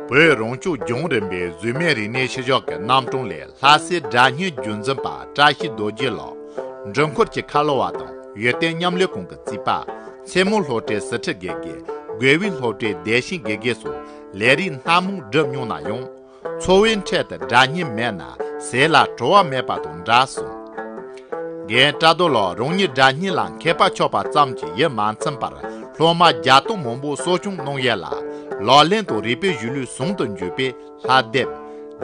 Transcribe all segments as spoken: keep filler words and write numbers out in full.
བོད་རང་སྐྱོང་ལྗོངས་རིམ་པའི་གཟུགས་མེད་རིག་གནས་ཤུལ་བཞག་གི་རྣམ་གྲངས་ལས། ལྷ་སའི་སྒྲ་སྙན་རྒྱུན་འཛིན་པ་བཀྲ་ཤིས་རྡོ་རྗེ་ལགས། འགྲུལ་འཁོར་གྱི་ཁ་ལོ་བ་དང་ཡུལ་སྟེང་མཉམ་ལས་ཁང་གི་རྩིས་པ། མཚན་མོ་སློབ་གྲྭའི་ཟུར་ཁྲིད་དགེ་རྒན། དགེ་འོས་སློབ་གྲྭའི་བདེ་ཆེན་དགེ་རྒན་སོགས་ལས་རིགས་སྣ་མང་བསྒྲུབས་མྱོང་ན་ཡང་། འཚོ་བའི་འཕྲལ་དུ་སྒྲ་སྙན་མེད་ན་ཟས་ལ་བྲོ་བ་མེད་པ་དང་འདྲ་གསུངས། རྒན་བཀྲ་རྡོར་ལགས་རང་ཉིད་སྒྲ་སྙན་ལ་མཁས་པ་ཆགས་པ་ཙམ་གྱིས་ཡིད་མ་ཚིམ་པར། སློབ་མ་བརྒྱ་སྟོང་མང་པོ་གསོ་སྐྱོང་གནང་ཡས་ལ། ལག་ལེན་དང་རིག་པའི་གཞུང་ལུགས་ཟུང་དུ་འཇུག་པའི་ལྷ་དེབ།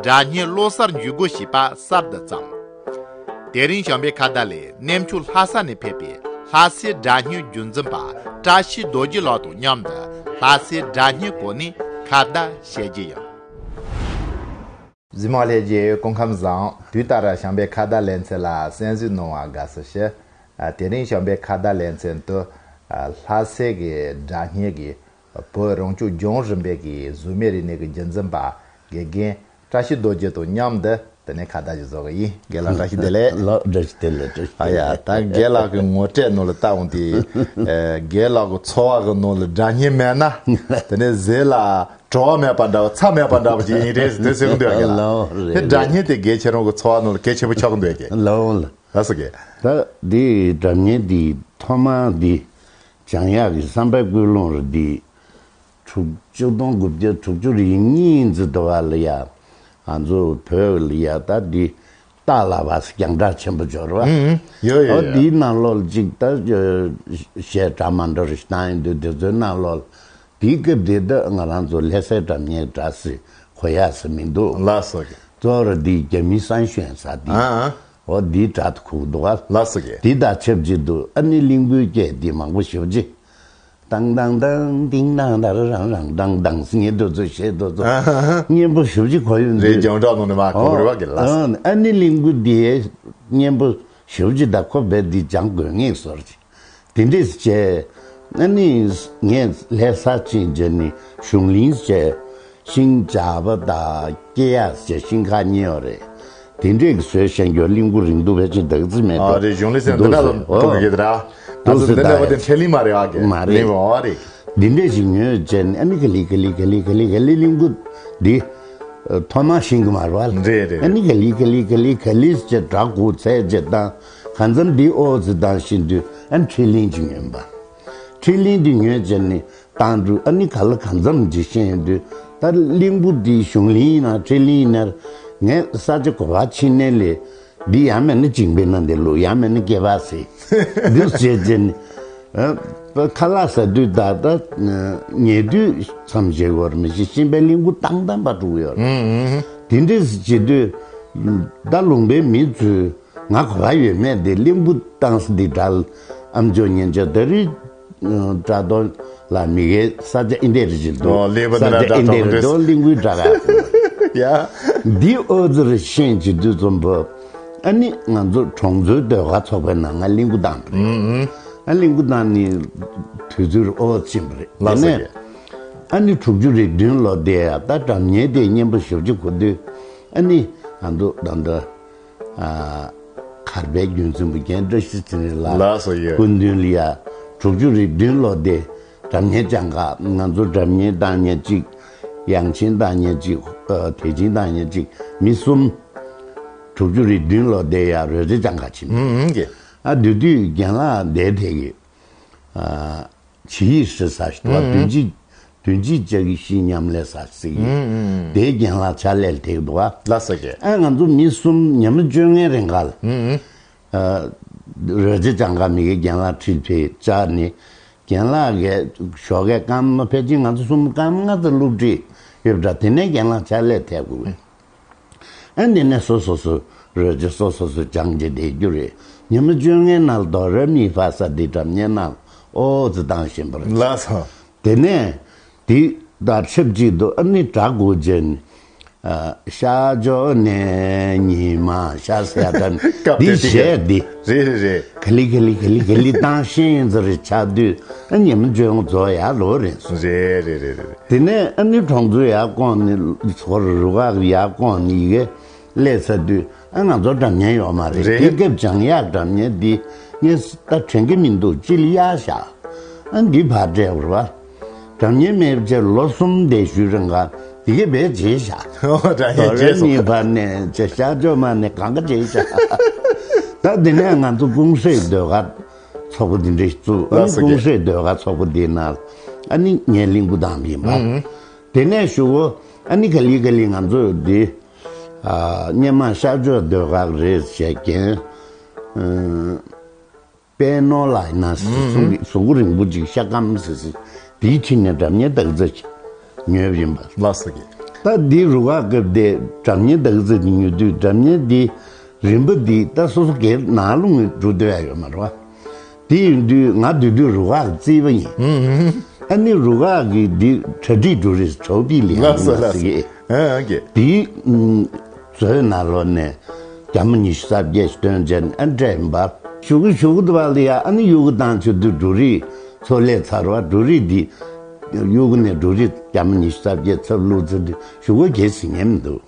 སྒྲ་སྙན་བློ་གསར་འཇུག་སྒོ་ཞེས་པ་གསར་དུ་བརྩམས། དེ་རིང་བྱམས་པའི་ཁ་བརྡ་ལས་གནས་མཆོག་ལྷ་ས་ནས་ཕེབས་པའི་ལྷ་སའི་སྒྲ་སྙན་རྒྱུན་འཛིན་པ་བཀྲ་ཤིས་རྡོ་རྗེ་ལགས་དང་མཉམ་དུ་ལྷ་སའི་སྒྲ་སྙན་སྐོར་ནས་ཁ་བརྡ་བྱེད་རྒྱུ་ཡིན། གཟིགས་མོ་ལྷན་རྒྱས་སྐུ་ཁམས་བཟང་། དུས་ལྟར་བྱམས་པའི་ཁ་བརྡ་ལེ་ཚན་ལ་གསན་གཟིགས་གནང་བར་དགའ་བསུ་ཞུ། ཨ། དེ་རིང་བྱམས་པའི་ཁ་བརྡ་ལེ་ཚན་དུ། ཨ། ལྷ་སའི་གི་སྒྲ་སྙན་གྱི་བོད་རང་སྐྱོང་ལྗོངས་རིམ་པའི་གི་གཟུགས་མེད་རིག་གནས་ཀྱི་རྒྱུན་འཛིན་པ་དགེ་རྒན་བཀྲ་ཤིས་རྡོ་རྗེ་དང་མཉམ་དུ་དེ་ནས་ཁ་བརྡ་ཞིག་བཟོ་གི་ཡིན། རྒན་ལགས་བཀྲ་ཤིས་བདེ་ལེགས། ལགས་བཀྲ་ཤིས་བདེ་ལེགས། བཀྲ་ཤིས་ཨ་ཡ། བདེ་ལེགས། ད་རྒན་ལགས་ཀྱི་ངོ་སྤྲོད་ནང་ལ་ལྟ་འོང་དུས། ཨེ། རྒན་ལགས་ཀྱི་འཚོ་བ་གི་ནང་ལ་སྒྲ་སྙན་མེད་ན་དེ་ནས་ཟས་ལ་བྲོ་བ་མེད་པ་འདྲ་བ་ཚྭ་མེད་པ་འདྲ་བ་ཞིག་ཡིན་རེད་ཟེར་དུས་ཟེར་གི་འདུག་རྒན་ལགས། ལགས་རེད། དེ་སྒྲ་སྙན་དེ་རྒན་ཁྱེད་རང་གི་འཚོ་བ་ནང་ལ་གལ་ཆེན་པོ་ཆགས་ཀྱི་འདུག་རྒན། ལགས་ལགས། ལགས་སོ་རྒན། ད་འདི་སྒྲ་སྙན་འདི་ཐོག་མ་འདི་སྦྱང་ཡག་གི་བསམ་པའི་ཀུན་སློང་རེད་འདི། དྲུག་ཅུ་དང་དགུ་བརྒྱ་དྲུག་ཅུ་རེ་གཉིས་འཛི་དུ་བ་ལ་ཡ། ང་ཚོ་བོད་ལ་ཡ་ད་འདི་སྟག་ལ་བ་ས་རྒྱང་གྲགས་ཆེན་པོ་འབྱོར་བ། ཨུ་ཨུ། ཡོད་ཡོད་ཨོ་ཡོད། འདིའི་ནང་ལོགས་ལ་གཅིག་ད་གཞས་འདྲ་མ་འདྲ་རེ་བཏང་ཡིན་དུས་དེ་ཚོའི་ནང་ལོགས་ལ་དེའི་སྐབས་དེ་ད་ང་རང་ཚོ་ལྷ་སའི་སྒྲ་སྙན་འདྲ་སེ་གོ་ཡག་སེ་མི་འདུག་ལགས་སོ། གཙོ་བོར་འདི་རྒྱ་མི་སན་ཤོན་ས་འདི། ཨ་ཨ། ཨོ་འདིའི་སྒྲ་དུ་ཁུག་འདུག་ཨ། ལགས་སོ་རྒན། འདི་དང་ཆབས་ཅིག་ཏུ་ཨ་ནི་གླིང་བུའི་སྐད་འདི་མང་པོ་ཞེ་པོ་ཅིག་ཏང་ཏང་ཏང་ཏིང་ཏང་ཏ་ར་རང་རང་ཏང་ཏང་ཟེར་ངེས་འདུག་ཚོ་བཤད་འདུག་ཚོ། ཨ་ཧ་ཧ། སྙན་པོ་ཞེ་པོ་ཅིག་གོ་ཡོང་རེད། དུས། རྒྱང་གྲགས་ནང་ནས་མར་གོ་རེ་བ་གི་ལགས། ཨ་ནི་གླིང་བུ་འདི་སྙན་པོ་ཞེ་པོ་ཅིག་ད་ཁོ་བས་འདི་སྦྱང་དགོས་ངེས་སོར་ཅིག་དེ་འདྲས་བྱས། ཨ་ནི་ངས་ལྷ་ས་ཕྱིན་རྗེས་ནི་གཞུང་གླིང་བྱས། ཤིང་ཇག་པ་དང་སྐྱེ་ཡག་བྱས་ཤིང་ཁ་གཉིས་ཡོད་རེད། དེ་འདྲས་ཀྱི་བཟོས་བཞེངས་རྒྱུ་གླིང་བུ་རིང་འདུག་བས་ཅིག་འདུག་རྩིས་མེད་ཨ་དུ། རེད། གཞུང་ལས་སེམས་འདི་འདྲ་ལ་འདུག་ཟེར་ཐུག་གི་རེད་ཨ། ཨ་འདུག་ཟེར་འདི་འདྲ་བ་དེ་འཕྲལ་ལིང་མ་རེད་ཨ་གི། མ་རེད། ལིང་བ་རེད། འདི་འདྲས་ཞིག་ཉོས་རྗེས་ནས་ཨ་ནི་ག་ལི་ག་ལི་ག་ལི་ག་ལི་ག་ལི་གླིང་བུ་འདི། ཐོག་མ་ཤིང་གི་མ་རེད་བ། རེད་རེད། ཨ་ནི་ག་ལི་ག་ལི་ག་ལི་ག་ལི་ཟེར་སྒྲ་གུག་ཚད་ཅེས་དང་གང་འཚམ་འདི་ཨོ་ཙི་དང་ཤིན་དུས་ཨ་ནི་འཕྲལ་ལིང་ཅིག་ཉོས་པ། འཕྲལ་ལིང་འདི་ཉོས་རྗེས་ནས་བཏང་འགྲོ་ཨ་ནི་ག་ལ་གང་འཚམ་ཅིག་ཤེས་ཡོང་དུས་ད་གླིང་བུ་འདི་གཞུང་གླིང་ཡིན་ན་འཕྲལ་ལིང་ཡིན་ན་ངས་ས་ཆ་གོ་བ་ཕྱིན་ནས་ལས། འདི་ཡང་མེད་ན་འཇིང་པའི་ནང་དེ་ལུ་ཡང་མེད་ན་སྐྱེ་བ་ཟེར། འདི་བྱས་རྗེས་ནི། ཨ། ཁ་ལག་ཟ་དུས་ད་ལྟ་ཉལ་དུས་མཚམས་བཞེས་བོར་མི་ཤེས་ཤིང་པའི་གླིང་བུ་བཏང་བཏང་པ་འགྲོ་གི་ཡོད་རེད། ཨུ་ཨུ། དེ་འདྲས་བྱེད་དུས། ད་ལུང་པའི་མི་ཚོས་ང་གོ་བ་ཡོད་མེད་དེ་གླིང་བུ་བཏང་ས་འདི་འདྲ་ལ་ཨམ་ཅོག་ཉན་ཆ་ད་རེས། དྲ་ཐོག་ལ་མི་གའི་ས་ཆ་ཨིན་དེ་རེ་ཅིག་འདུག་ཨོ་ལེ་བ་ས་ཆ་ཨིན་དེ་རེ་འདུག་གླིང་བུའི་དྲ་ག་ཡ། འདི་ཨོ་ཙི་རེ་ཤེས་ཀྱི་དུས་ཙམ་པོ། ཨ་ནི་ང་ཚོ་གྲོང་ཚོའི་ཟློས་གར་ཚོགས་པའི་ནང་ང་གླིང་བུ་བཏང་པ་རེད། ཨ་གླིང་བུ་བཏང་ནི་དུས་ཚོད་ཨོ་ཕྱིན་པ་རེད། ལགས་སོ། དེ་ནས་ཨ་ནི་དྲུག་ཅུ་རེ་བདུན་ལོ་དེ་ཡ་ད་སྒྲ་སྙན་དེ་སྙན་པོ་ཞེ་པོ་ཅིག་གོ་དུས་ཨ་ནི་ང་ཚོ་ད་ལྟ། ཨ། མཁར་དཔེ་རྒྱུན་འཛིན་པ་རྒན་བཀྲ་ཤིས་ཚེ་རིང་ལགས། ལགས་སོ་ཡོད། སྐུ་མདུན་ལ་ཡ་དྲུག་ཅུ་རེ་བདུན་ལོ་དེ་སྒྲ་སྙན་སྦྱང་ག་ང་ཚོ་སྒྲ་སྙན་བཏང་མཁན་གཅིག་ཡང་ཆེན་བཏང་མཁན་གཅིག་ཨ། དད་ཅན་བཏང་མཁན་གཅིག་མི་གསུམ། དྲུག་ཅུ་རེ་བདུན་ལོ་དེ་ཡ་རོལ་རྩེད་སྦྱང་ག་ཕྱིན། ཨུ་ཨུ་གི། ཨ་དེ་དུས་རྒན་ལགས་འདས་ཐད་ཀྱི། ཨ། བྱིའུ་ཧྲི་ཟེར་ཞིག་འདུག་བ། ཨུ་ཨུ། བདུན་གཅིག་བདུན་གཅིག་ལྕགས་ཀྱི་ཤིང་མཉམ་ལས་ཟེར་ཞིག་ཨུ་ཨུ། དེའི་རྒན་ལགས་ཕྱག་ལས་ལ་ཐེག་འདུག་བ། ལགས་སོ་རྒན། ཨ་ང་ཚོ་མི་གསུམ་ཉི་མ་བཅོ་ལྔའི་རིང་ག་ལ། ཨུ་ཨུ། ཨ། རོལ་རྩེད་སྦྱང་ག་མི་གའི་རྒན་ལགས་ཁྲིད་ཕེབས་བཅར་ནས་རྒན་ལགས་ཀྱིས་ཞོགས་ཀས་སྐར་མ་ཕལ་ཆེར་ང་ཚོ་གསུམ་སྐར་མ་ལྔ་དང་སློབ་ཁྲིད་ཡོད་པ་འདྲ། དེ་ནས་རྒན་ལགས་ཕྱག་ལས་ཐེག་དགོས། ཨ་ནི་ནས་སོ་སོ་སོ་རོལ་རྩེད་སོ་སོ་སོ་སྦྱངས་བྱས་བསྡད་རྒྱུ་རེད། ཉི་མ་བཅོ་ལྔའི་ནང་ལ་དོ་རེ་མི་ཧྥ་ས་འདི་སྒྲ་སྙན་ནང་ཨོ་ཙི་བཏང་བཞིན་པ་རེད། ལགས་སོ། དེ་ནས་དེ་དང་ཆབས་ཅིག་ཏུ་ཨ་ནི་སྒྲ་གོ་ཅན། ཨ། ཤར་ཕྱོགས་ནས་ཉི་མ་ཤར་ཟེར་ཡ་དང་སྐབས་འདི་དེ་གཞས་འདི། རེད་རེད་རེད། ག་ལི་ག་ལི་ག་ལི་ག་ལི་བཏང་ཤེས་ཡིན་ཚོ་རེ་ཆགས་དུས་ཨ་ཉི་མ་བཅོ་ལྔ་རྫོགས་ཡ་ལོ་རེད་སོང་། རེད་རེད་རེད་རེད། དེ་ནས་ཨ་ནི་གྲོང་ཚོ་ཡར་བསྐོར་ནས་ཧོར་རུ་ཁག་ཡར་བསྐོར་ནས་ཡི་གེ་སླེབས་ཚར་དུས་ཨ་ང་ཚོ་སྒྲ་སྙན་ཡོད་མ་རེད། རེད། དེ་སྐབས་སྦྱང་ཡག་སྒྲ་སྙན་འདི་ངས་ད་དྲན་གི་མི་འདུག་ཅི་ལ་གཡར་བཞག་ཨ་འདི་ཕར་སྤྲད་དགོས་རེད་བ། སྒྲ་སྙན་མེད་པ་བྱས་ལོ་གསུམ་དེ་ཞུས་རིང་ག་ དེ་གས་བས་རྗེས་བཞག་ཨོ་ད་དོ་ཡིན་རེ་རྗེས་སོ། གཉིས་བར་ནས་ཇེ་ཤ་ཅོ་མ་ནས་གང་ག་རྗེས་བཞག་ད་དེ་ནས་ང་ཚོ་ཀུང་སིའི་ཟློས་གར་ཚོགས་པ་དེ་འདྲ་བཙུགས། ཨ་ནི་ལགས་སོ། ཀུང་སིའི་ཟློས་གར་ཚོགས་པ་དེའི་ནང་ཨ་ནི་ངས་གླིང་བུ་བཏང་ཡིན་པ། ཨུ་ཨུ། དེ་ནས་གཞུག་གུ་ཨ་ནི་ག་ལེ་ག་ལེ་ང་ཚོ་འདི་ཨ་སྔོན་མ་ཤ་ཅོ་ཟློས་གར་རེད་ཟེར་མཁན། ཨ། པད་ནོར་ལགས་ཡིན་ན་ཨུ་ཨུ། གཟུགས་གཟུགས་པོ་རིང་པོ་ཅིག་ཤ་སྐམ་ཟེར་ཟེར། དེའི་ཁྲིད་ནས་སྒྲ་སྙན་དག་ཚ་ཅིག་ཉོས་པ་ཡིན་པ། ལགས་སོ་གི། ད་འདི་རུ་ཁག་སྐབས་དེ་སྒྲ་སྙན་དག་ཚ་དེ་ཉོ་དུས་སྒྲ་སྙན་འདི་རིན་པ་འདི་ད་སོ་སོ་སྒེར་ནང་ལོགས་ནས་འགྲོ་སྡོད་ཡ་ཡོད་མ་རེད་བ། དེ་ཡིན་དུས་ང་སྡོད་དུས་རུ་ཁག་གི་རྩིས་པ་ཡིན། ཨུ་ཨུ། ཨ་ནི་རུ་ཁག་གི་འདི་གྲ་སྒྲིག་འགྲོ་རེས་ཚོགས་པའི་ལས་ལགས་སོ་ཡིན་ལགས་ཟེར་སོ། གི། ཨ་ཨ་གི། དེའི་མཛོད་ནང་ལོགས་ནས་རྒྱ་མ་ཉི་ཤུ་རྩ་བརྒྱད་ཞིག་བཏོན་བྱས་ནས་ཨ་འདྲ་ཡིན་པ། གཞུག་གུ་གཞུག་གུ་དུ་བ་ལ་ཡ་ཨ་ནི་གཡུག་གུ་བཏང་ཆུ་དུས་འབྲུ་རིགས་ཚོ་ལས་ཚར་བ་འབྲུ་རིགས་འདི་གཡུག་གུ་ནས་འབྲུ་རིགས་རྒྱ་མ་ཉི་ཤུ་རྩ་བརྒྱད་ཚབ་བླུགས་ཚར་དུས་གཞུག་གུ་གལ་སྲིད་ཉན་མི་འདུག་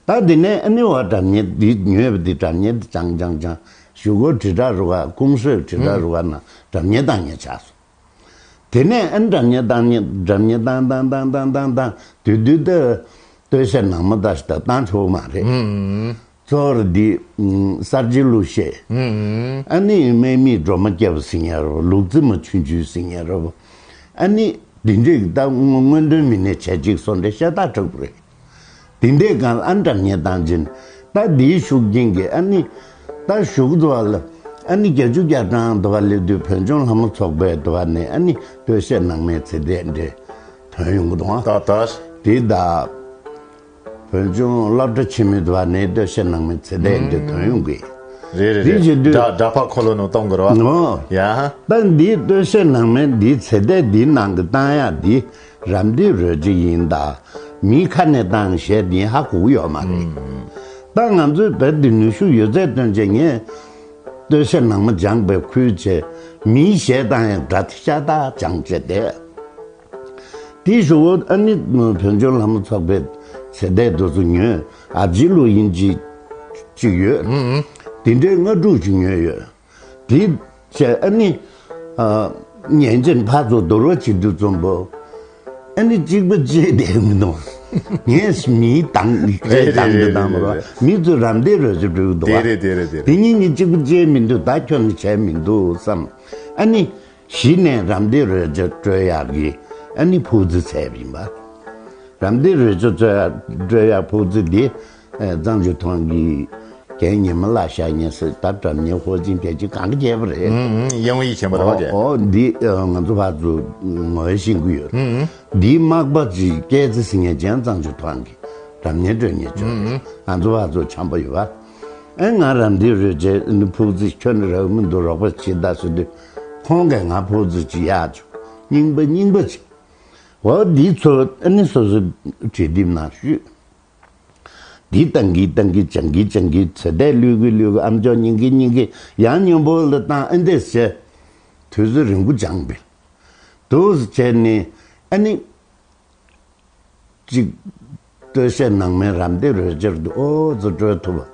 ད་དེ་ནས་ཨ་ནི་བ་སྒྲ་སྙན་འདི་ཉོས་པ་འདི་སྒྲ་སྙན་འདི་སྦྱང་སྦྱང་སྦྱང་གཞུག་གུ་དྲིལ་བསྒྲགས་རུ་ཁག་ཀུང་སིའི་དྲིལ་བསྒྲགས་རུ་ཁག་ནང་སྒྲ་སྙན་བཏང་ཉན་ཆགས་སོང་། དེ་ནས་ཨ་ནི་སྒྲ་སྙན་བཏང་ཉན་སྒྲ་སྙན་བཏང་བཏང་བཏང་བཏང་བཏང་བཏང་དུས་དུས་ད་སྟོད་གཞས་ནང་མ་ད་ཞིག་ད་བཏང་ཆོག་མ་རེད། ཨུམ། གཙོ་བོར་འདི་ཨུམ་གསར་བརྗེའི་གླུ་གཞས། ཨུམ། ཨ་ནི་སྨད་མིའི་སྒྲོལ་མ་སྐྱབས་ཟེར་མཁན་རེད་བ། ལུག་རྫི་མ་ཆུང་ཆུང་ཟེར་མཁན་རེད་བ། ཨ་ནི་འདི་འདྲས་ད་སྔོན་ཐོན་མི་སྣའི་བྱས་རྗེས་སོ་འདྲ་ཤ་སྟག་དྲག་པོ་རེད། དེ་འདྲའི་སྒང་ལ་ཨ་ནི་སྒྲ་སྙན་བཏང་བྱས་ནས་ད་འདིའི་ཤུགས་རྐྱེན་གྱིས་ཨ་ནི་ད་གཞུག་དུ་བ་ལ་ཨ་ནི་བརྒྱད་ཅུ་གྱ་གྲངས་དུ་བ་སླེབས་དུས་བོད་ལྗོངས་ལྷ་མོ་ཚོགས་པའི་དུ་བ་ནས་ཨ་ནི་སྟོད་གཞས་ནང་མའི་ཚེ་འདས་འདྲ་ཐོན་ཡོང་གི་འདུག་ཨ། ད་ད། དེ་ད་བོད་ལྗོངས་སློབ་གྲྭ་ཆེན་མོའི་དུ་བ་ནས་སྟོད་གཞས་ནང་མའི་ཚེ་འདས་འདྲ་ཐོན་ཡོང་གི། རེད་རེད་དེ་རེད། བྱེད་དུས་འདྲ་འདྲ་ཕག་འཁོར་ལོ་ནང་གཏོང་དགོས་རེད་བ། ཨོ། ཡ། ད་འདིའི་སྟོད་གཞས་ནང་མའི་འདིའི་ཚེ་འདས་འདིའི་ནང་གི་བཏང་ཡག་འདི་རམ་འདེགས་རོལ་ཆ་ཡིན་ད། མིའི་ཁ་ནས་བཏང་གཞས་འདི་ཧ་གོ་གི་ཡོད་མ་རེད། ད་ང་ཚོས་བོད་འདི་ནུས་ཤུགས་ཡོད་ཚད་བཏོན་བྱས་ངས་སྟོད་གཞས་ནང་མ་སྦྱངས་པའི་ཁུལ་བྱས་མིའི་གཞས་བཏང་ཡག་སྒྲ་དེ་ཤ་སྟག་སྦྱངས་བྱས་བསྡད། དེའི་གཞུག་གུ་ཨ་ནི་བོད་ལྗོངས་ལྷ་མོ་ཚོགས་པའི་ཚེ་འདས་དེ་ཚོ་ཉོས། ཨ་ཇི་ལུ་དབྱིན་ཇི་གཅིག་ཡོད། ཨུ་ཨུ། དེ་འདྲའི་ལྔ་དྲུག་ཅིག་ཉོས་ཡོད། དེ་བྱས་ཨ་ནི་ཨ་ཉན་བྱས་ཕར་ཚུར་བསྡུར་བ་བྱེད་དུས་ཙམ་པོ་ཨ་ནི་གཅིག་པ་གཅིག་བསྡད་མི་འདུག་ངས་མིའི་གདངས་རེད་གཅིག་གདངས་རེད་དེ་གདངས་རེད་མི་འདུག་རེད། མི་ཚོས་རམ་འདེགས་རོལ་ཆ་འགྲོ་གི་འདུག་དེ་རེད་དེ་རེད་དེ་རེད། དེ་གཉིས་གཉིས་གཅིག་པ་གཅིག་མི་འདུག་ད་ཁྱོད་ནི་བྱས་མི་འདུག་བསམ། ཨ་ནི། གཞི་ནས་རམ་འདེགས་རོལ་ཆ་སྤྲོད་ཡག་གི་ཨ་ནི་ཕུག་རྫི་བཙལ་བ་ཡིན་པ། རམ་འདེགས་རོལ་ཆ་སྤྲོད་ཡག་སྤྲོད་ཡག་ཕུག་རྫི་འདི་ཨ་གཙང་ཆུ་ཐང་གི་རྒན་ཉི་མ་ལགས་ཤག་ཉེ་སར་ད་སྒྲ་སྙན་ཧོ་ཅིན་ཕལ་ཆེར་གང་ག་བརྒྱབ་པ་རེད། ཨུམ་ཨུམ། དབྱངས་ཡིག་ཆེན་པོ་རེད་བ་ཨོ་དེ། ཨོ་འདི་ཨ་ང་ཚོ་ཕར་ཚུར་ངོ་ཤེས་ཀྱི་ཡོད། ཨུམ་ཨུམ། འདིའི་མག་པ་ཅིག་སྐལ་རྩེ་ཟེར་མཁན་ཅིག་གཙང་ཆུ་ཐང་གི་རབ་གནས་སྤྲོད་མཁན་ཅིག་ཡོད་རེད། ཨུམ་ཨུམ། ང་ཚོ་ཕར་ཚུར་འཆམ་པོ་ཡོད་པ། ཨེ་ང་རམ་འདེགས་རོལ་ཆའི་ཕུག་རྫི་ཁྱོན་ནས་རག་མི་འདུག་རོགས་པ་བྱེད་ད་ཟེར་དུས་ཁོང་གིས་ང་ཕུག་རྫི་ཅིག་གཡར་བྱུང་། རྙིང་པ་རྙིང་པ་ཅིག་འོ་འདི་ཚོ་ཨ་ནི་སོ་སོའི་བྲིས་དེབ་ནང་བཤུས། འདི་བཏང་གི་བཏང་གི་སྦྱང་གི་སྦྱང་གི་ཚེ་འདས་བླུག་གི་བླུག་གི་ཨམ་ཅོག་རྙིང་གི་རྙིང་གི་ཡང་སྙོམས་པོ་ལ་བཏང་ཨེ་འདྲས་བྱས། དུས་ཚོད་རིང་པོ་སྦྱངས་པས། འདུག་སེ་བྱས་ནས་ཨ་ནི། གཅིག་སྟོད་གཞས་ནང་མའི་རམ་འདེགས་རོལ་ཆར་དུ་ཨོ་ཙི་སྤྲོད་ཐུབ་པ།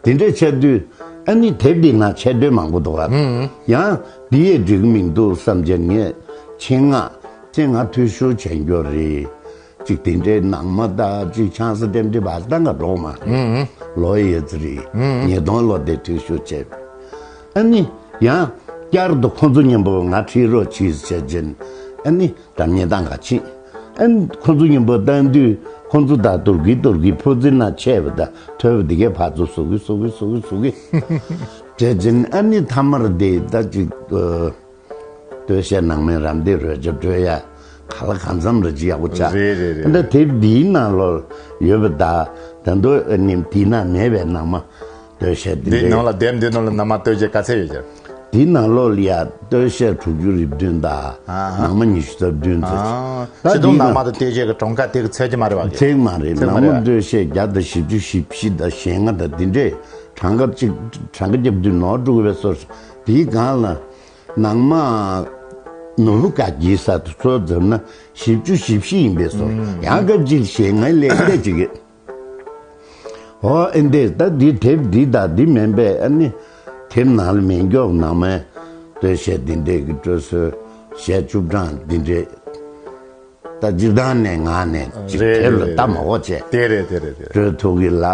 དེ་འདྲས་བྱས་དུས་ཨ་ནི་དེབ་འདི་ནང་ཆེ་བསྟོད་མང་པོ་འདུག་ག་ཨང་། ཡང་འདི་ཡས་འགྲིག་གི་མི་འདུག་བསམ་བྱས་ངས་ཆེད་མངགས་ཆེད་མངགས་འཐུས་ཤོར་བྱས་འགྱོ་རེད། གཅིག་དེ་འདྲའི་ནང་མ་དང་གཅིག་ཆང་ས་ལྟེམ་ལྟེ་བ་ལྟ་ག་འགྲོ་མ་རེད། ཨང་། ལོ་ཡས་ཙི་རེད། ཨང་། ཉིས་སྟོང་ལོ་དེ་འཐུས་ཤོར་བྱས། ཨ་ནི་ཡང་བསྐྱར་དུ་ཁོང་ཚོ་མཉམ་པོ་ང་ཁྲིད་རོགས་གྱིས་བྱས་རྗེས་ཨ་ནི། སྒྲ་སྙན་བཏང་ག་ཕྱིན། ཨ་ནི་ཁོ་ཚོ་མཉམ་པོ་བཏང་དུས་ཁོ་ཚོ་ད་དུར་གི་དུར་གི་ཕོ་རྩི་ན་ཆད་པ་ད་ཐོས་པ་དེ་གའི་ཕར་ཚུར་ཟུག་གི་ཟུག་གི་ཟུག་གི་ཟུག་གི་བྱས་རྗེས་ཨ་ནི་མཐའ་མར་དེ་ད་ཅིག་ཨ་སྟོད་གཞས་ནང་མའི་རམ་འདེགས་རོལ་ཆ་སྤྲོད་ཡ་ག་ལ་གང་འཚམ་རེ་ཅིག་ཡག་པོ་ཆགས། རེད་རེད་རེད། ཨ་ད་དེབ་འདིའི་ནང་ལོགས་ཡོད་པ་ད་ད་དུང་ཨ་ནི་དེའི་ནང་མེད་པའི་ནང་མ། སྟོད་གཞས་འདི་འདི་འདྲའི་ནང་ལ་དེབ་འདི་ནང་ལ་ནང་མ་སྟོད་གཞས་ག་ཚད་ཡོད་ཀྱང་། འདི་ནང་ལོགས་ལ་ཡ་སྟོད་གཞས་དྲུག་ཅུ་རེ་བདུན་དང་ཨ་ནང་མ་ཉི་ཤུ་རྩ་བདུན་ཙམ་ཨ་ཅིག་ད་ཆེ་མཐོང་འདི་ནང་མ་དང་སྟོད་གཞས་ཀྱི་གྲངས་ཀ་དེ་གི་ཚད་ཀྱི་མ་རེད་བ། ཚད་མ་རེད། ཚད་མ་ནང་མ་རེད་བ། སྟོད་གཞས་བརྒྱ་དང་བཞི་བཅུ་ཞེ་བཞི་དང་ཞེ་ལྔ་དང་འདི་འདྲས་གྲངས་ཀ་གཅིག་གྲངས་ཀ་བརྒྱབ་དུས་ནོར་འགྲོ་གི་བས་སོ། དེའི་སྒང་ལ་ནང་མ་ནོར་བུ་བཀའ་བརྒྱའི་ས་དུ་ཚོད་འཛོམས་ན་བཞི་བཅུ་ཞེ་བཞི་ཡིན་པས་སོ། ཡང་སྐབས་གཅིག་ཞེ་ལྔའི་ལས་འདས་ཅིག་གི་ཨོ་ཨེ་འདི་ད་འདི་དེབ་འདི་དང་འདི་མིན་པས་ཨ་ནི་དེབ་ནང་ལ་མེད་མགྱོགས་ནང་མའི་སྟོད་གཞས་འདི་འདྲས་ཀྱི་སྤྲོད་སྲོལ་གཞས་བཅུ་གྲངས་འདི་འདྲས་ ད་སྤྱིར་བཏང་ནས་ངག་ནས་ཅིག་རེད་དེབ་ལ་རེད་ལྟ་རེད་མ་རེད། གོ་བྱས་དེ་རེད་དེ་རེད་དེ་རེད། འགྲོ་ཐུབ་ཀྱི་ལ།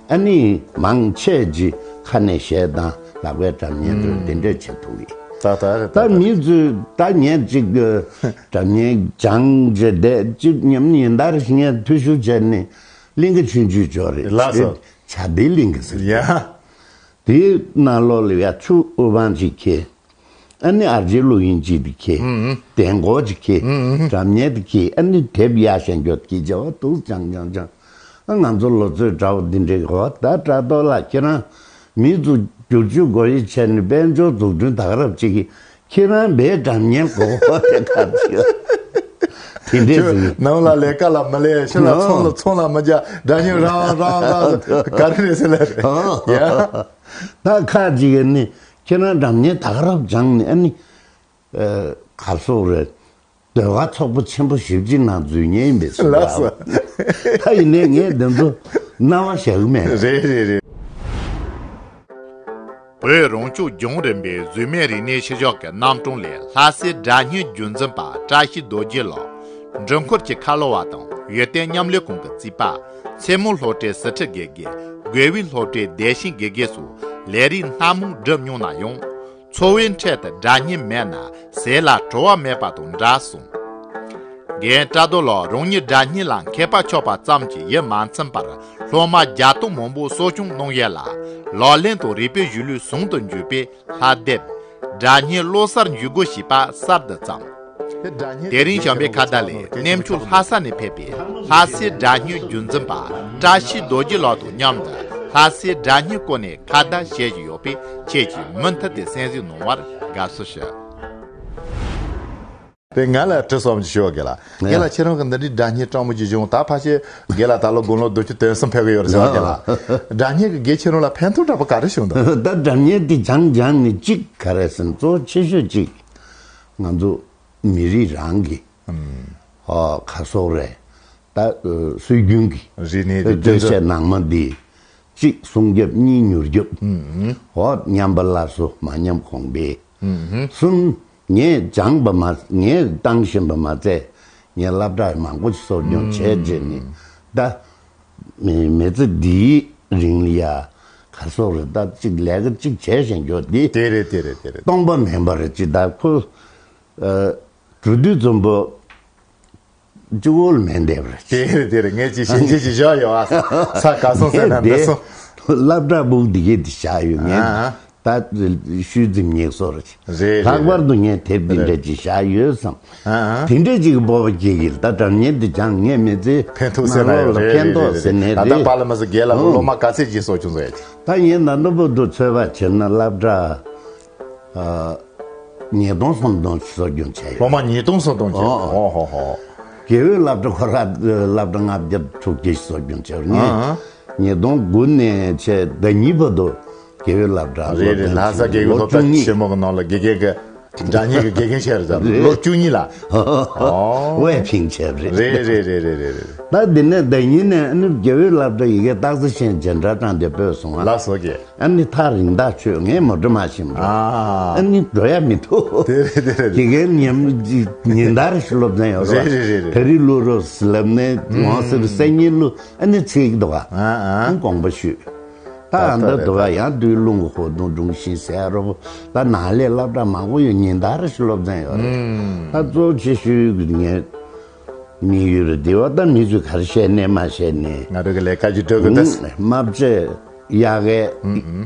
ཨ་ནི་མང་ཆེ་ཅིག་ཁ་ནས་གཞས་དང་ལག་པའི་སྒྲ་སྙན་དེ་ཨུམ། དེ་འདྲས་བྱེད་ཐུབ་ཀྱི། ད་ད་རེད་ད་ད་ད་མི་ཚོས་ད་ངས་ཅིག་སྒྲ་སྙན་སྦྱངས་བྱས་བསྡད་ཅིག་ཉམས་ཉིན་ལྟར་ངས་ཐུགས་ཞུ་བྱས་ནས་གླིང་ག་ཆུང་ཆུང་ཅོག་རེད། ལགས་སོ། བྱ་བདེ་གླིང་ག་ཟེར། ཡ། དེའི་ནང་ལོགས་ལ་ཡ་ཆུ་དབུ་འཕང་ཅིག་ཁེལ། ཨ་ནི་ཨར་ཇེ་ལོ་ཡིན་ཅིག་དེ་ཁེལ། ཨུམ། དན་གོ་ཅིག་ཁེལ། ཨུམ། སྒྲ་སྙན་དེ་ཁེལ། ཨ་ནི་དེབ་ཡར་བཞེངས་རྒྱུ་དེ་ཁེལ་བྱས་འོ་འདུག་སྦྱངས་སྦྱངས་སྦྱངས། ཨ་ང་ཚོ་ལོ་ཚོད་འདྲ་བོ་འདི་འདྲའི་འོ་ད་དྲ་ཐོག་ལ་ཁྱེད་རང་མི་ཚོ་བསྒྱུར་བཅོས་སྒོ་དབྱེ་བྱས་ནས་དཔལ་འབྱོར་འཛུགས་སྐྲུན་དག་རབ་ཅིག་གིས་ཁྱེད་རང་བས་སྒྲ་སྙན་གོ་དེ་ག་ཚོད། དེ་འདྲས་ཁྱོད་ཟིན། ནང་ལ་ལས་ཀ་ལ་མ་ལས་ཕྱི་ལ་ཚོང་ལ་ཚོང་ལ་མ་རྒྱག་སྒྲ་སྙན་རང་རང་རང་ག་རེ་རེད་ཟེར་ལ་རེད། ཡ། ད་ཁ་ཅིག་གིས་ནི་ཁྱེད་རང་སྒྲ་སྙན་དག་རབ་སྦྱངས་ནས་ཨ་ནི། ཨ། ག་སོག་རེད། ཟློས་གར་ཚོགས་པ་ཆེན་པོ་ཞེ་པོ་ཅིག་ནང་འཛུལ་མཁན་ཡིན་པས་སོ། ལགས་སོ། ད་ཡིན་ནའི་ངས་འདི་ཚོ་རྣ་བ་བཞག་གི་མེད། རེད་རེད་རེད། བོད་རང་སྐྱོང་ལྗོངས་རིམ་པའི་རྫུས་མའི་རིག་གནས་ཤུལ་བཞག་གི་རྣམ་གྲངས་ལས་ལྷ་སའི་སྒྲ་སྙན་བརྒྱུད་འཛིན་པ་བཀྲ་ཤིས་རྡོ་རྗེ་ལགས། འགྲུལ་འཁོར་གྱི་ཁ་ལོ་བ་དང་ཡོན་ཏན་མཉམ་ལས་ཁང་གི་རྩིས་པ། མཚན་མོ་སློབ་གྲྭའི་ཟུར་ཁྲིད་དགེ་རྒན། དགེ་འོས་སློབ་གྲྭའི་བདེ་ཆེན་དགེ་རྒན་སོགས་ལས་རིགས་སྣ་མང་བསྒྲུབས་མྱོང་ན་ཡང་། འཚོ་བའི་ཁྲོད་དུ་སྒྲ་སྙན་མེད་ན་ཟས་ལ་བྲོ་བ་མེད་པ་དང་འདྲ་གསུངས། རྒན་བཀྲ་རྡོར་ལགས་རང་ཉིད་སྒྲ་སྙན་ལ་མཁས་པ་ཆགས་པ་ཙམ་གྱིས་ཡིད་མ་ཚིམ་པར་སློབ་མ་བརྒྱ་སྟོང་མང་པོ་གསོ་སྐྱོང་གནང་ཡས་ལ། ལག་ལེན་དང་རིག་པའི་གཞུང་ལུགས་ཟུང་དུ་འཇུག་པའི་ལྷ་དེབ། སྒྲ་སྙན་བློ་གསར་འཇུག་སྒོ་ཞེས་པ་གསར་དུ་བརྩམས། དེ་རིང་བྱམས་པའི་ཁ་བརྡ་ལས་གནས་མཆོག་ལྷ་ས་ནས་ཕེབས་པའི་ལྷ་སའི་སྒྲ་སྙན་བརྒྱུད་འཛིན་པ་བཀྲ་ཤིས་རྡོ་རྗེ་ལགས་དང་མཉམ་དུ་ལྷ་སའི་སྒྲ་སྙན་སྐོར་ནས་ཁ་བརྡ་བྱེད་བཞིན་ཡོད་པས། ཁྱེད་ཀྱིས་མུ་མཐུད་དེ་གསན་གཟིགས་གནང་བར་དགའ་བསུ་ཞུ། དེ་ང་ལ་དྲི་བསམ་ཞིག་ཞུ་བ་དགེ་ལགས། དགེ་ལགས་ཁྱེད་རང་གི་འདི་འདྲའི་སྒྲ་སྙན་སྤྲང་པོ་ཅིག་བྱུང་། ད་ཕལ་ཆེར་དགེ་ལགས་ད་ལོ་དགུང་ལོ་བདུན་ཅུ་དོན་གསུམ་ཕེབས་ཀྱི་ཡོད་རེད་ཟེར་བ་དགེ་ལགས། སྒྲ་སྙན་གྱི་དགེ་ཁྱེད་རང་ལ་ཕན་ཐོགས་འདྲ་པོ་ག་རེ་བྱུང་འདུག་ད་སྒྲ་སྙན་དེ་སྦྱངས་སྦྱངས་ནས་གཅིག་ག་རེ་ཟེར་ན་གཙོ་ཆེ་ཤོས་གཅིག་ང་ཚོ་མི་རིགས་རང་གི་ཨ་ག་སོག་རེད། ད་སྲོལ་རྒྱུན་གྱི་རིག་གནས་དེ་སྟོད་གཞས་ནང་མ་འདི་གཅིག་སྲུང་སྐྱོབ། གཉིས་མྱུར་སྐྱོབ། འོ་མཉམ་པ་སླར་གསོ། མ་ཉམས་གོང་འཕེལ། གསུམ། ངས་སྦྱངས་པ་མ་ངས་བཏང་བཞིན་པ་མ་ཚད་ངས་སློབ་གྲྭ་མང་པོ་ཞིག་གསོ་སྐྱོང་བྱས་རྗེས་ནས་ད་མི་མི་ཚེ་འདིའི་རིང་ལ་ཡ་ག་སོག་རེད། ད་གཅིག་ལས་ཀ་གཅིག་བྱས་བཞིན་འགྱོ་འདི་དེ་རེད་དེ་རེད་དེ་རེད། སྟོང་པ་མིན་པ་རེད། ཅི་ད་ཁོ་ཨ་འགྲོ་དུས་ཙམ་པོ་གཅིག་པོ་ལ་མེད་འདེབས་རེད། དེ་རེད་དེ་རེད། ངས་ཅིག་ཞིབ་འཇུག་ཅིག་བཞག་ཡོད་ཨ། ས་ག་སོང་ཟེར་ན་འདི་སོང་། སློབ་གྲྭ་སྦུག་འདི་གས་འདི་བཞག་ཡོད། ངས་ཨ་ད་ཤུལ་ཙམ་ཉེག་སོ་རེད། རེད་རེད། ལྷག་པར་དུ་ངས་དེབ་འདི་འདྲ་ཅིག་བཞག་ཡོད་བསམ། ཨ་ཨ་དེ་འདྲ་ཅིག་གི་སྤོབས་པ་སྐྱེ་གི། ད་སྒྲ་སྙན་འདི་སྦྱངས་ངས་མི་ཚེ་ཕན་ཐོགས་ཟེར་ན་ནང་ལོགས་ལ་རེད་ཕན་ཐོགས་ཟེར་ནས་ད་ལྟ་རེད། པཱ་ལགས་མ་ཟེར་རྒན་ལགས་ལ་ཨང་སློབ་མ་ག་ཚད་ཅིག་གསོ་སྐྱོང་བཟོ་ཡ་ཅིག་ད་ངས་ད་ལྟ་བར་དུ་ཚོད་དཔག་བྱས་ན་སློབ་གྲྭ་ཨ་ཉིས་སྟོང་སུམ་སྟོང་ཅིག་གསོ་སྐྱོང་བྱས་ཡོད། སློབ་མ་ཉིས་སྟོང་སུམ་སྟོང་ཅིག་ཨོ་ཨོ་ཨོ་ཧོ་ཧོ། དགེ་འོས་སློབ་གྲྭ་ཁོ་ར་སློབ་གྲྭ་ལྔ་བརྒྱ་དྲུག་ཅུ་ཅིག་གསོ་སྐྱོང་བྱས་ཡོད། ངས་ཨ་ཨ་ཉིས་སྟོང་དགུ་ནས་བྱས་ཟླ་གཉིས་བར་དུ་དགེ་འོས་སློབ་གྲྭ་རེད་རེད། སློབ་ལྷ་ས་དགེ་འོས་ལོ་སློབ་བཅུ་གྲྭ་གཉིས་ཆེན་མོ་གི་ནང་ལ་དགེ་རྒན་གྱི་སྒྲ་སྙན་གྱི་དགེ་རྒན་བྱས་རེད་ཟེར། རེད། ལོ་བཅུ་གཉིས་ལ། ཨོ་དབུ་འཕང་བྱས་རེད། རེད་རེད་རེད་རེད་རེད། ད་འདི་ནས་ཟླ་གཉིས་ནས་ཨ་ནི་དགེ་འོས་སློབ་གྲྭ་ཡི་གེ་རྟགས་གསལ་ཤན་འཇལ་འཕྲད་གྲངས་དེ་སྤོས་སོང་ང་། ལགས་སོ་རྒན། ཨ་ནི་ཐག་རིང་ཐག་ཆོད། ངས་མོ་ཊ་མ་ཤེས་པ་རེད། ཨ་ཨ་ནི་འགྲོ་ཡ་མི་འདུག་དེ་རེད་དེ་རེད། དགེ་རྒན་ཉམས་ཉིན་ལྟར་ཞིག་སློབ་ཚན་ཡོད་རེད། རེད་རེད་རེད། ད་རིང་ཀླུ་རོལ་ལབ་ནས་ཝང་སི་རི་སང་ཉིན་ཀླུ་ཨ་ནི་ཚིག་འདུག་ག་ཨ་ཨ་དགོངས་པ་ཞུས། ད་ཨ་འདི་འདུག་ག་ཡང་དུས་རླུང་གི་ཧོ་དུང་སྒྲུང་ཤིང་ཟེར་རོ། ད་ནང་ལས་སློབ་གྲྭ་མང་པོ་ཡོད། ཉིན་ལྟར་ཞིག་སློབ་ཚན་ཡོད་རེད། ད་གཙོ་ཆེ་ཤོས་ཀྱི་ངས་དམིགས་ཡུལ་རེད། དེ་བ་ད་མི་ཚོས་ག་རེ་བཤད་ནས་མ་བཤད་ནས། ང་རང་གི་ལས་ཀ་ཅིག་སྒྲུབ་གི་ད། དམར་ཆས་གཡག་གའི་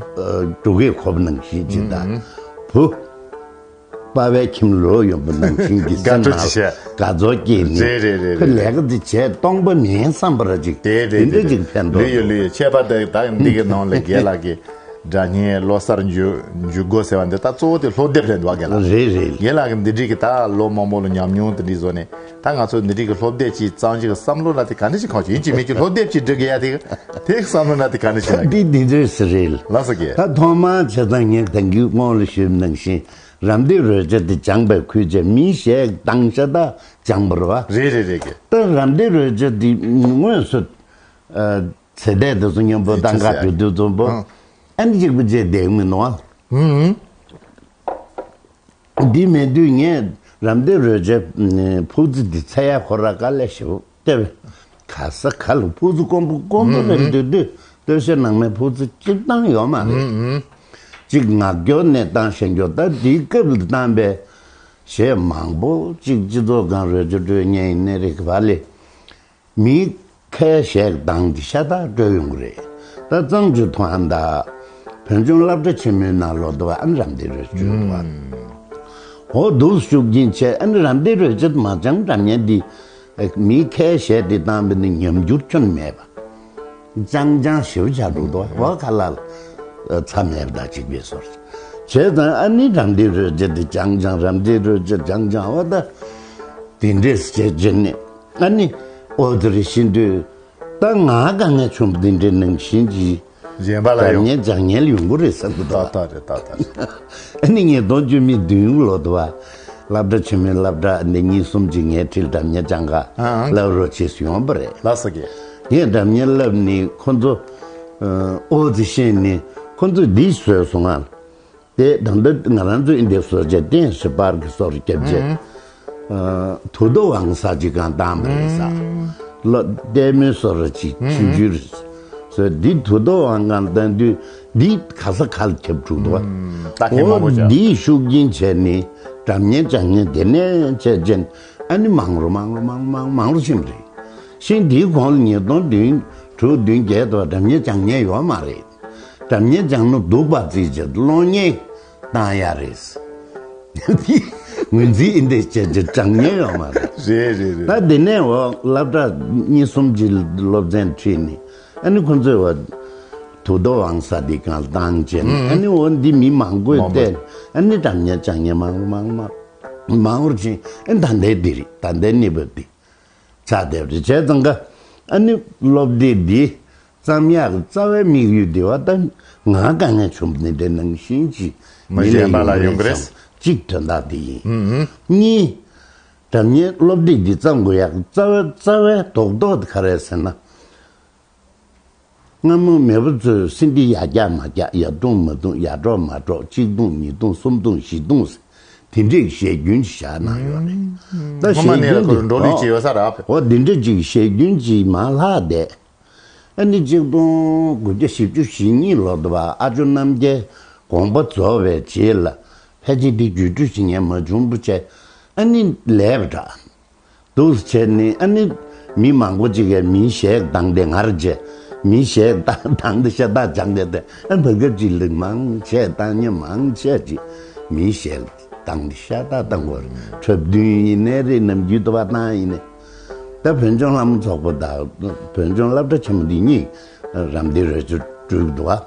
འབྲུག་གའི་ཁོབ་ནང་བཞིན་ཅིག་ད། བུ། པ་ཕའི་ཁྱིམ་ལོག་ཡོང་པ་ནང་བཞིན་གྱི་དགའ་སྤྲོ་ཅིག་བྱས། དགའ་ཚོར་སྐྱེས་ནས། རེད་རེད་རེད་ཁོ་རེད། ལས་ཀ་འདི་བྱས་སྟོང་པ་མིན་བསམ་པ་ར་ཅིག་དེ་རེད་དེ་འདྲ་རེད། ཅིག་ཕན་ཐོགས། ལོས་ཡོད་ལོས་ཡོད། ཁྱད་པར་དུ་ད་འདི་གི་ནང་ལ་རྒན་ལགས་ཀྱི་སྒྲ་སྙན་བློ་གསར་འཇུག་འཇུག་སྒོ་ཟེར་བ་འདི་ད་གཙོ་བོ་དེ་སློབ་དེབ་རེད་འདུག་ག་རྒན་ལགས། རེད་རེད། རྒན་ལགས་ཀྱི་འདི་འདྲའི་གི་ད་ལོ་མང་པོ་ལ་ཉམས་མྱོང་དེ་འདྲའི་བཟོ་ནས། ད་ང་ཚོ་འདི་འདྲའི་གི་སློབ་དེབ་ཅིག་བརྩམས་ཅིག་གི་བསམ་བློ་ལ་དེ་ག་འདྲ་ཞིག་འཁོར་ཅིག་ཡིན་གཅིག་མིན་གཅིག་སློབ་དེབ་ཅིག་འབྲི་དགོས་ཡ་དེ་དེ་བསམ་བློ་ལ་དེ་ག་འདྲ་ཞིག་ན། འདི་འདི་འདྲའི་ཟེར་རེད། ལགས་སོ་རྒན། ད་ཐོག་མར་བྱས་ཙང་ངས་ད་གིན་སྔོན་ལ་ཞུས་པ་ནང་བཞིན་རམ་འདེགས་རོལ་ཆ་དེ་སྦྱངས་པའི་ཁུལ་བྱས་མིའི་གཞས་བཏང་ཤ་སྟག་སྦྱངས་པ་རེད་བ། རེད་རེད་རེད་རྒན། ད་རམ་འདེགས་རོལ་ཆ་དེ་དངོས་སུ་ཨ་ཚེ་འདས་དེ་ཚོ་མཉམ་པོ་ད་ག་འགྲོ་དུས་ཙམ་པོ་ཨ་ཨ་ནི་གཅིག་པུ་བྱས་བསྡད་མི་འདུག་ཨ། ཧུམ་ཧུམ། འདི་མེད་དུས་ངས་ རམ་འདེགས་རོལ་ཆའི་ཕུག་རྩི་འདི་འཚོལ་ཡ་ཁོ་རང་དཀའ་ལས་ཞེ་པོ་སྟེ། ག་ས་ག་ལ་ཕུག་རྩི་དཀོན་པོ་དཀོན་པོ་རེད་འདུག་དུས། སྟོད་གཞས་ནང་མའི་ཕུག་རྩི་སྤྱིར་བཏང་ཡོད་མ་རེད། གཅིག་ངག་སྐྱོར་ནས་བཏང་། གཞན་སྐྱོར། ད་འདིའི་སྐབས་ལ་བཏང་པའི་གཞས་མང་པོ་གཅིག་སྤྱི་ཚོགས་སྒང་རོལ་ཆ་དཀྲོལ་མཁན་ཡིན་ནའི་རེད། ག་པ་ལས། མི་ཁའི་གཞས་གདངས་འདི་ཤ་སྟག་དཀྲོལ་ཡོང་གི་རེད། ད་གཙང་ཆུ་ཐོག་ཨ་མདའ་བོད་ལྗོངས་སློབ་གྲྭ་ཆེན་མོའི་ནང་ལོགས་དུ་བ་ཨ་ནི་རམ་འདེགས་རོལ་ཆ་དཀྲོལ་འདུག་བ། འོ་འདུག་ཤུགས་རྐྱེན་བྱས། ཨ་ནི་རམ་འདེགས་རོལ་ཆ་མ་སྦྱངས་སྒྲ་སྙན་འདི་མི་ཁའི་གཞས་འདི་བཏང་བ་ནི་ཉམས་འགྱུར་ཁྱོན་མེད་པ། ཅང་ཅང་ཞེ་པོ་ཆགས་འགྲོ་འདུག་བ། འོ་ཁ་ལ་ཚ་མེད་པ་དང་གཅིག་པའི་བཟོ་འདྲ་བྱས་ཙང་། ཨ་ནི་རམ་འདེགས་རོལ་ཆ་འདི་སྦྱངས་སྦྱངས། རམ་འདེགས་རོལ་ཆ་སྦྱངས་སྦྱངས། འོ་ད་དེ་འདྲས་བྱས་བྱས་ནས། ཨ་ནི་ཨོ་དེ་རེ་བཞིན་དུ་ད་ང་དཀའ་ངལ་བྱུང་བ་འདི་འདྲའི་ནང་བཞིན་གྱི་གཞན་པ་ལ་སྒྲ་ཡོང་སྙན་སྦྱང་མཁན་ཡོང་གི་རེད་བསམ་གྱི་འདུག་ཏག་ཏག་རེད། ཏག་ཏག་རེད། ཨ་ནི་ཉིས་སྟོང་བཅུ་མེད་བདུན་ལོ་དུ་བ་སློབ་གྲྭ་ཆེན་མོའི་སློབ་གྲྭ་འདི་གཉིས་གསུམ་གྱིས་ངའི་འཁྲིས་ལ་སྒྲ་སྙན་སྦྱང་ག་ཨང་ཨང་བསླབ་རོགས་བྱེད་ཟེར་ཡོང་པ་རེད། ལགས་སོ་རྒན། ངས་སྒྲ་སྙན་བསླབས་ནི་ཁོ་ཚོ་ཨོ་དེ་ཤེས་ནི་ཁོ་ཚོས་འདི་བཟོས་སོང་ང་། དེ་ད་ལྟ་ང་རང་ཚོ་ཨིན་དེ་བཟོ་བྱས་ཏེན་ཧྲི་པར་གི་སོར་རྒྱབ་རྗེས། ཨ། དུ་དོ་ཝང་ས་ཅིག་གང་བཏང་བ་རེད་ས། ལོ་ལྟད་མོའི་སོར་ཅིག་ཆུང་ཆུང་རེད། སོ་འདི་དུ་དོ་ཝང་གང་བཏང་དུས་འདི་ག་ས་ག་ལ་ཁྱབ་འགྲོ་འདུག་བ། ད་ཁྱེད་མང་པོ་འོ་བྱ། འདིའི་ཤུགས་རྐྱེན་བྱས་ནས་སྒྲ་སྙན་སྦྱང་མཁན་དེ་ནས་བྱས་རྗེས་ཨ་ནི་མང་རུ་མང་རུ་མང་རུ་མང་རུ་མང་རུ་ཕྱིན་པ་རེད། ཤིང་འདིའི་གོང་ལ་ཉིས་སྟོང་བདུན་དྲུག་བདུན་བརྒྱད་དུ་སྒྲ་སྙན་སྦྱང་མཁན་ཡོད་མ་རེད། སྒྲ་སྙན་སྦྱང་ན་སྡུག་པ་བརྩིས་བྱས་གློག་བརྙན་བཏང་ཡ་རེད། ངོས་འཛིན་ཨིན་དེ་བྱས་བྱས་སྦྱང་མཁན་ཡོད་མ་རེད། རེད་རེད་རེད། ད་དེ་ནས་འོ་སློབ་གྲྭ་གཉིས་གསུམ་གྱི་སློབ་ཚན་ཁྲིད་ནས་ཨ་ནི་ཁོང་ཚོས་འོ་དུ་དོ་ཝང་ས་དེ་གང་བཏང་བྱས་ནས་ཨ་ནི་འོ་འདི་མི་མང་པོས་མང་པོ་བལྟས། ཨ་ནི་སྒྲ་སྙན་སྦྱང་མཁན་མང་རུ་མང་མང་མང་རུ་ཕྱིན། ཨ་ནི་ད་ལྟའི་འདི་རེད། ད་ལྟའི་གནས་བབ་འདི། ཆགས་བསྡད་པ་རེད། བྱས་ཙང་ཀ་ཨ་ནི་སློབ་དེབ་འདི་བརྩམ་ཡག་གི་རྩ་བའི་དམིགས་ཡུལ་འདི་བ་ད་ང་དཀའ་ངལ་བྱུང་བ་འདི་འདྲ་ནང་བཞིན་གྱི་མི་མི་ལ་གཞན་པ་ཡོང་ལ་གི་ཡོང་གི་རེད་བསམ། རེད། གཅིག་དོན་དག་འདི་ཡིན། ཨུ་ཨུ། གཉིས། སྒྲ་སྙན་སློབ་དེབ་འདི་བརྩམ་དགོས་ཡག་གི་རྩ་བའི་རྩ་བའི་རྡོག་རྡོག་འདི་ག་རེད་ཟེར་ན། སྔ་མོ་མེས་པོ་ཚོས་སིན་དི་ཡར་རྒྱག་མར་རྒྱག་ཡར་བརྡུངས་མར་བརྡུངས་ཡར་འགྲོ་མར་འགྲོ་གཅིག་བརྡུངས་གཉིས་བརྡུངས་གསུམ་བརྡུངས་བཞི་བརྡུངས་ཟེར་དེ་འདྲའི་གཞས་རྒྱུན་ཞིག་བཞག་གནང་ཡོད་རེད། ད་སྔོན་མ་གཞས་ནས་ལ་རྒྱུན་ཁོ་འདི་འགྲོ་ལུགས་ཅིག་ཡོད་ས་རེད། འོ་འདི་འདྲ་ཅིག་གཞས་རྒྱུན་ཅིག་མར་ལྷག་བསྡད། ཨ་ནི་གཅིག་སྟོང་དགུ་བརྒྱ་བཞི་བཅུ་ཞེ་གཉིས་ལོ་དུ་བ་ཨ་ཇོ་རྣམ་རྒྱལ་དགོངས་པ་རྫོགས་པའི་རྗེས་ལ་ཕལ་ཆེར་འདི་བརྒྱུད་སྤྲོད་བྱེད་མཁན་མ་བྱུང་བུ་བྱས་ཨ་ནི་ལས་པ་འདྲ། འདུག་སེ་བྱས་ནས་ཨ་ནི་མི་མང་པོ་ཅིག་གིས་མིའི་གཞས་བཏང་སྟེ་ངར་བྱས། མིའི་གཞས་བཏང་བཏང་སྟེ་ཤ་སྟག་སྦྱངས་ཏེ་ཨ་བར་སྐབས་ཅིག་ལ་མང་ཆེ་བཏང་མཁན་མང་ཆེ་ཅིག་མིའི་གཞས་བཏང་སྟེ་ཤ་སྟག་བཏང་དགོས་རེད། འཁྲབ་སྟོན་ཡིན་ནའི་རེད། ནམ་རྒྱུན་དུ་བ་བཏང་ཡིན་ནའི། ད་བོད་ལྗོངས་ལྷ་མོ་ཚོགས་པ་དང་བོད་ལྗོངས་སློབ་གྲྭ་ཆེན་མོ་འདི་གཉིས་རམ་འདེགས་རོལ་ཆ་དཀྲོལ་གྱི་འདུག་བ།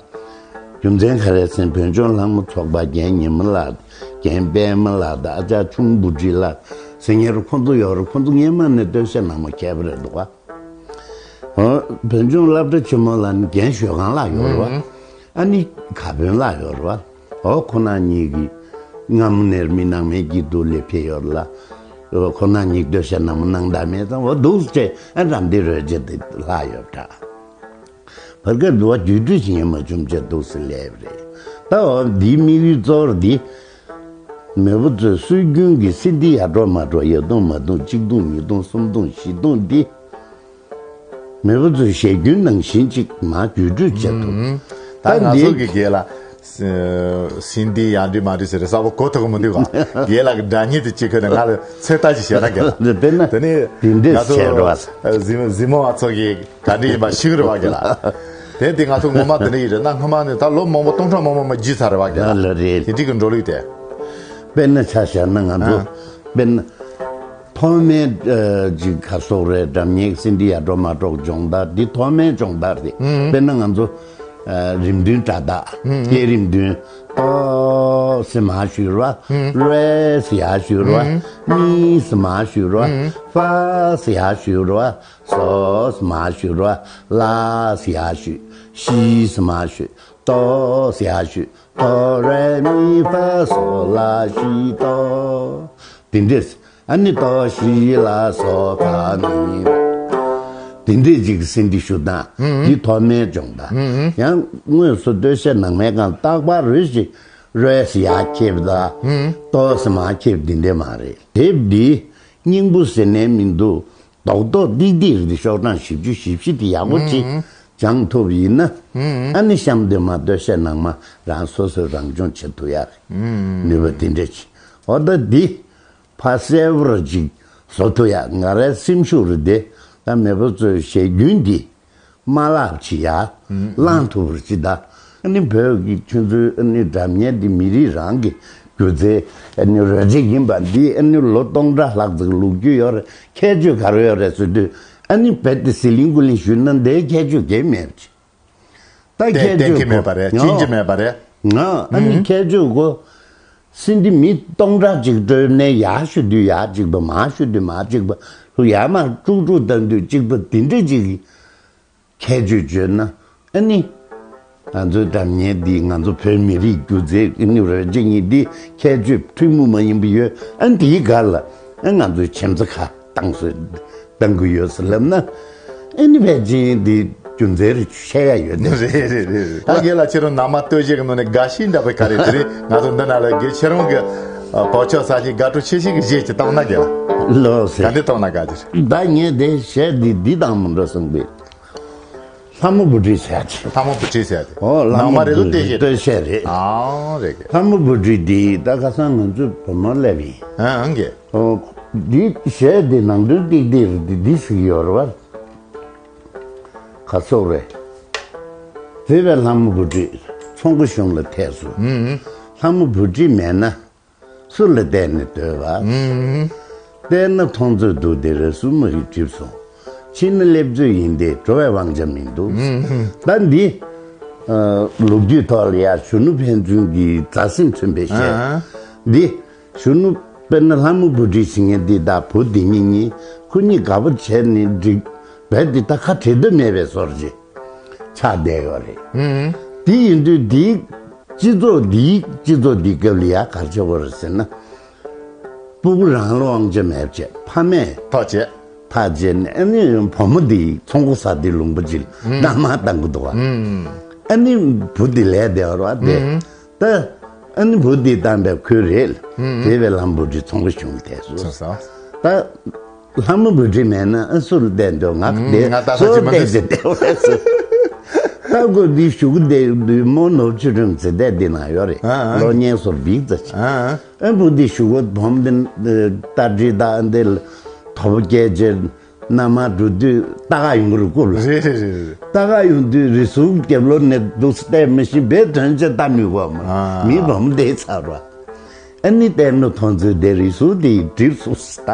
རྒྱུ་མཚན་ག་རེ་ཟེར་ན་བོད་ལྗོངས་ལྷ་མོ་ཚོགས་པ་རྒན་ཉི་མ་ལགས། རྒན་པད་མ་ལགས་དང་ཨ་ཅག་ཆུང་བུ་ཁྲིད་ལགས་ཟེར་མཁན་རུ་ཁོང་ཚོ་ཡོད་རུ་ཁོང་ཚོ་སྔན་མ་ནས་སྟོད་གཞས་ནང་མ་མཁས་པ་རེད་འདུག་བ། འོ་བོད་ལྗོངས་སློབ་གྲྭ་ཆེན་མོ་ལ་ནི་རྒན་ཞོལ་ཁང་ལགས་ཡོད་རེད་བ། ཨ་ནི་ག་བོན་ལགས་ཡོད་རེད་བ། འོ་ཁོ་ན་གཉིས་ཀྱིས་སྔ་མོ་ནས་མི་ནང་མའི་སྐྱིད་སྡུག་ལས་ཕེབས་ཡོད་ལ། ཁོ་ན་གཉིས་སྟོད་གཞས་ནང་མ་གནང་དག་མེད་ཙང་འོ་འདུག་སེ་ཨ་རམ་འདེགས་རོལ་ཆ་དེ་ལྷག་ཡོད་འདྲ། བར་སྐབས་འདུག་བ་བརྒྱུད་སྤྲོད་བྱེད་མཁན་མ་བྱུང་བྱས་འདུག་སེ་སླེབས་རེད། ད་འོ་འདིའི་དམིགས་ཡུལ་གཙོ་བོར་འདི། མེས་པོ་ཚོས་སྲོལ་རྒྱུན་གྱི་སིན་དི་ཡར་འགྲོ་མར་འགྲོ་ཡར་བརྡུངས་མར་བརྡུངས་གཅིག་བརྡུངས་གཉིས་བརྡུངས་གསུམ་བརྡུངས་བཞི་བརྡུངས་འདི། མེས་པོ་ཚོའི་གཞས་རྒྱུན་ནང་བཞིན་ཅིག་མར་བརྒྱུད་སྤྲོད་བྱེད་ཐུབ། ད་ད་ང་འདི་ཚོ་གི་རྒན་ལགས། སིན་དི་ཡར་འགྲིལ་མར་འགྲིལ་ཟེར་རེད་གསར་པ་གོ་ཐུབ་ཀྱི་མི་འདུག་ག་རྒན་ལགས་ཀྱི་སྒྲ་སྙན་དེ་གཅིག་ཁྱོད་ནས་ང་ལ་ཚོད་ལྟ་ཅིག་བྱས་ན་རྒན་ལགས། དཔེར་ན་དེ་ནས་དེ་འདྲས་ང་ཚོ་བྱས་རེད་བ། གཟིགས་གཟིགས་མོ་བ་ཚོ་གི་ག་འདྲ་ཡིན་པ་ཤེས་ཀྱི་རེད་བ་རྒན་ལགས། དེ་འདི་ང་ཚོ་ངོ་མ་དེ་འདྲ་ཡིན་རེད་ན་སྔོན་མ་ནས་ད་ལོ་མང་པོ་སྟོང་ཕྲག་མང་པོ་མ་བརྒྱུད་ཚར་རེད་བ་རྒན་ལགས། ལ་རེད། དེ་འདྲ་གི་འགྲོ་ལུགས་དེ། དཔེར་ན་ཆ་བཞག་ན་ང་ཚོ་ཨ། དཔེར་ན། ཐོག་མའི་ཨ་ཅིག་ག་སོགས་རེད། སྒྲ་སྙན་སིན་དི་ཡར་འགྲོ་མར་འགྲོ་སྦྱོང་བརྡར་འདི་ཐོག་མའི་སྦྱོང་བརྡར་རེད། ཨུམ། དཔེར་ན་ང་ཚོ་ཨ་རིམ་བདུན་སྒྲ་གདངས་ཨུམ་སྐད་རིམ་བདུན། ཏོ་ཟེར་མར་ཞུས་རེད་བ། ཨུམ། རེ་ཟེར་ཡར་ཞུས་རེད་བ། ཨུམ། མི་ཟེར་མར་ཞུས་རེད་བ། ཨུམ། ཧྥ་ཟེར་ཡར་ཞུས་རེད་བ། སོ་ཟེར་མར་ཞུས་རེད་བ། ལ་ཟེར་ཡར་ཞུས། ཤི་ཟེར་མར་ཞུས། ཏོ་ཟེར་ཡར་ཞུས། ཏོ་རེ་མི་ཧྥ་སོ་ལ་ཤི་ཏོ། དེ་འདྲས། ཨ་ནི་ཏོ་ཤི་ལ་སོ་ཕ་མི། དེ་འདྲས་ཅིག་སིན་དི་ཞུ་སྟངས། ཨུ་ཨུ། འདི་ཐོག་མའི་སྦྱོང་བརྡར། ཨུ་ཨུ། ཡང་དངོས་སུ་སྟོད་གཞས་ནང་མའི་སྒང་རྟག་པར་རེ་ཞིག་ རོལ་ཟེར་ཡར་ཁྱེར་ད། ཏོ་ཟེར་མར་ཁྱེར་འདི་འདྲ་མ་རེད། དེབ་འདི་སྙིང་པོ་ཟེར་ནས་མི་འདུག་རྡོག་རྡོག་ཏིག་ཏིག་རེད། དེ་ཤོག་གྲངས་བཞི་བཅུ་ཞེ་བཞི་དེ་ཡག་པོ་ཅིག་སྦྱང་ཐུབ་ཡིན་ན། ཨ་ནི་གཤམ་དུ་མ་སྟོད་གཞས་ནང་མ་རང་སོ་སོས་རང་སྦྱོང་བྱེད་ཐུབ་ཡ་རེད། ནུས་པ་དེ་འདྲ་ཅིག་འོ་ད་འདི་ཕ་གསལ་པོར་ཅིག་བཟོ་ཐུབ་ཡ། ང་རའི་སེམས་ཤུགས་རེད་དེ། ད་མེས་པོ་ཚོའི་གཞས་རྒྱུན་འདི་མ་བརླག་ཅིག་ཡ། བླང་ཐུབ་པར་ཅིག་ད། ཨ་ནི་བོད་ཀྱི་ཁྱོད་ཚོའི་ཨ་ནི་སྒྲ་སྙན་འདི་མི་རིགས་རང་གི་སྒྱུ་རྩལ་ཨ་ནི་རོལ་ཆས་ཡིན་པ་འདི་ཨ་ནི་ལོ་སྟོང་ཕྲག་ལྷག་ཙམ་ལོ་རྒྱུས་ཡོད་རེད། ཁྱད་ཆོས་ག་རེ་ཡོད་རེད་ཟེར་དུས། ཨ་ནི་རྦད་དེ་ཟི་ལིང་ཀུ་ལིང་ཞུས་ན་འདིའི་ཁྱད་ཆོས་གང་མེད་ཅིག་ད་ཁྱད་ཆོས་གཏན་གྱི་མེད་པ་རེད། ཅིན་གྱི་མེད་པ་རེད། ང་ཨ་ནི་ཁྱད་ཆོས་གོ། སྲིད་འདི་མི་སྟོང་ཕྲག་ཅིག་བྲོས་ནས་ཡར་ཞུ་དུས་ཡར་གཅིག་པ། མར་ཞུ་དུས་མར་གཅིག་པ། ལྷུ་ཡར་མར་དཀྲུག་དཀྲུག་བཏང་དུས་གཅིག་པ། འདི་འདྲ་ཅིག་གི་ཁྱད་ཆོས་བརྗོད་ན། ཨ་ནི་ང་ཚོའི་སྒྲ་སྙན་འདི་ང་ཚོ་བོད་མི་རིགས་སྒྱུ་རྩལ་ཨ་ནི་རོལ་ཆས་གཉིས་འདི་ཁྱད་ཆོས་ཐུན་མོང་མ་ཡིན་པ་ཡོད། ཨ་ནི་དེའི་སྒང་ལ་ཨ་ང་ཚོའི་ཁྱིམ་ཚང་ཁ་བཏང་སྲོལ་གཏང་གི་ཡོད་ཟེར་ལབ་ན། ཨ་ནི་ཕལ་ཆེར་འདི་རྒྱུ་མཚན་རེ་བཤད་ཡ་ཡོད་དེ། རེད་རེད་རེད་རེད། ད་རྒན་ལགས་ཁྱེད་རང་ནང་མ་སྟོད་གཞས་ཀྱི་ནང་ནས་དགའ་ཤོས་འདྲ་པོ་ག་རེ་དེ་རེད། ང་ཚོ་འདི་ན་ལ་རྒན་ཁྱེད་རང་གི་བོད་ཆོས་ས་གཞི་དགའ་སྤྲོ་ཆེ་ཤོས་ཀྱི་གཞས་ཅིག་བཏང་ན་རྒན་ལགས། ལོ་ཟེར། ག་འདི་བཏང་ན་དགའ་རྒྱུ་རེད། ད་ངས་དེ་གཞས་འདི་འདི་དང་མི་འགྲོ་བསམ་གི། ལྷ་མོ་བུ་ཁྲིད་ཟེར་ཡ་ཅིག་ལྷ་མོ་བུ་ཁྲིད་ཟེར་ཡ་དེ། ཨོ་ལྷ་ནང་མོ་མ་རེད་དོ། བུ་སྟོད་གཞས་རེད། སྟོད་གཞས་རེད། ཨ་རེད་རེད། ལྷ་མོ་བུ་ཁྲིད་འདི་ད་ཁ་སང་ང་ཚོའི་བུ་མོ་སླེབས་ཡིན། ཨ་ཨང་གི། ཨོ་འདི་གཞས་འདི་ནང་དོན་ཏིག་ཏིག་རེད། འདི་འདི་ཟིག་ཡོད་རེད་བ། ག་ཚོད་རེད། བོད་པའི་ལྷ་མོ་བུ་ཁྲིད་ཚོང་ཁང་གཞུང་ལ་ཐད་སོང་། ལྷ་མོ་བུ་ཁྲིད་མེད་ན། ཟུར་ལ་བལྟས་ནས་སྡོད་པ། བལྟས་ན་མཐོང་ཚོད་འདུག་དེ་རེ་ཟུར་མ་ཡིས་བསྒྲིབས་སོང་། ཕྱིན་ན་སླེབས་ཚོད་ཡིན་ཏེ་འགྲོ་བའི་དབང་ཆ་མི་འདུག་ད་འདི། ལོ་རྒྱུས་ཐོག་ལ་ཡ་གཞོན་ནུ་ཕན་ཚུན་གྱི་མཛའ་སེམས་མཚོན་པའི་གཞས། འདི་གཞོན་ནུ་དཔེར་ན་ལྷ་མོ་བུ་ཁྲིད་ཟེར་མཁན་འདི་དང་བུ་འདི་གཉིས་གཉིས་ཁོ་གཉིས་དགའ་པོ་བྱས་ནས་འགྲིག་བས། འདི་ད་ཁ་བྲལ་འདོད་མེད་པའི་བཟོ་འདྲ་ཅིག་ཆགས་བསྡད་ཡོད་རེད། དེ་ཡིན་དུས་འདིའི་སྤྱི་ཚོགས་འདིའི་སྤྱི་ཚོགས་འདིའི་སྐབས་ལ་ཡ་ག་རེ་བྱེད་དགོས་རེད་ཟེར་ན། སྤུ་གུ་རང་ལ་དབང་ཆ་མེད་བྱས་ཕ་མས་ཐག་བཅད། ཐག་བཅད་ནས་ཨ་ནི་བུ་མོ་འདི་ཚོང་ཁང་ཟ་དེ་ལུང་པ་ཅིག་ལ་མནའ་མ་བཏང་གི་འདུག་བ། ཨ་ནི་བུ་འདི་ལས་བདེ་བར་བ་དེ། ད་ཨ་ནི་བུ་འདི་བཏང་བའི་ཁུལ་རེད། དེ་བས་ལྷ་མོ་བུ་ཁྲིད་ཚོང་ཁང་གཞུང་ལ་ཐད་སོང་། ད། ལྷ་མོ་བུ་ཁྲིད་མེད་ན་ཨ་སུ་ལ་བལྟས་འདོད། ང་བལྟས་ང་ད་ལྟ་སུ་ཅི་མ་བལྟས་འདོད་ཟེར་བལྟས་བ་ཟེར། ད་ཁོ་འདི་གཞུག་གུ་བསྡད་དུས་མོ་ནོར་བུ་ཆོས་སྒྲོན་ཟེར་བསྡད་འདི་ན་ཡོད་རེད། ཨ་ཨ། གློག་བརྙན་བཟོ་འབིག་ཙ་ཆེ། ཨ་ཨ། ཨ་བུ་འདི་གཞུག་གུ་བུ་མོ་འདི་ལྟ་འདྲི་ད་འདི་ལ་དོ་པོ་སྐད་ཆ་མནའ་མ་འགྲོ་དུས་ལྟ་ག་ཡོང་གི་རེད། ཀུ་ལ་རེད་རེད་རེད། ལྟ་ག་ཡོང་དུས་རི་སུག་རྒྱབ་ལོགས་ནས་འདུག་བལྟས་མི་ཤེས་པའི་དོན་ཆེ་ལྟ་མི་དགོས་མ། ཨ། མི་བུ་མོ་འདི་ཚར་བ། ཨ་ནི་ལྟད་མོ་མཐོང་ཚོད་དེ་རི་སུག་དེ་འགྲིབ་སོང་ད།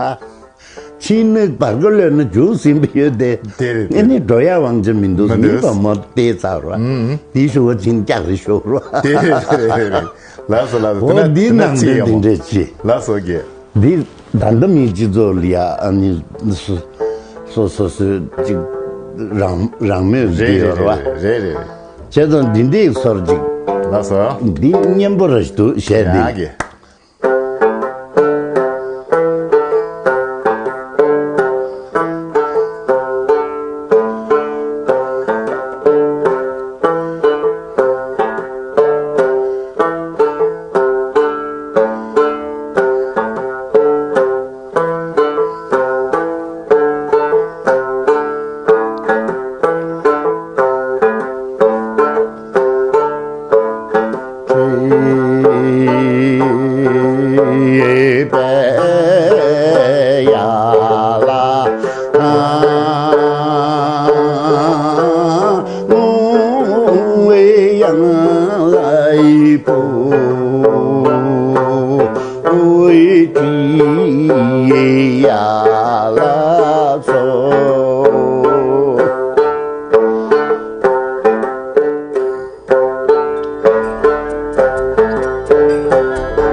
ཕྱིན་ནི་བར་སྐོར་ལོན་ན་རྒྱུག་ཟིན་པ་ཡོད་དེ། དེ་རེད། ཨ་ནི་འགྲོ་ཡ་དབང་ཆ་མི་འདུག་མི་འདུག་མི་བ་མོ་དེ་ཚར་བ། དེ་ཞུ་བ་ཕྱིན་སྐྱག་རེ་ཤོར་བ། དེ་རེད་རེད་རེད། ལགས་སོ་ལགས་སོ། འོ་དེ་འདི་ནང་དོན་དེ་འདྲ་ཅི། ལགས་སོ་རྒན། འདི་ད་ལྟ་མིའི་སྤྱི་ཚོགས་ལ་ཡ་ཨ་ནི་སོ་སོ་སོ་སོའི་ཅིག་རང་རང་མོས་འདི་རེད་ཡོད་རེད་བ། རེད་རེད། བྱས་ཙང་འདི་འདྲའི་སོར་ཅིག་ལགས་སོ། འདི་སྙན་པོ་ར་ཞིག་འདུག་གཞས་འདི། ཡ་གི།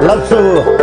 ལགས་སོ།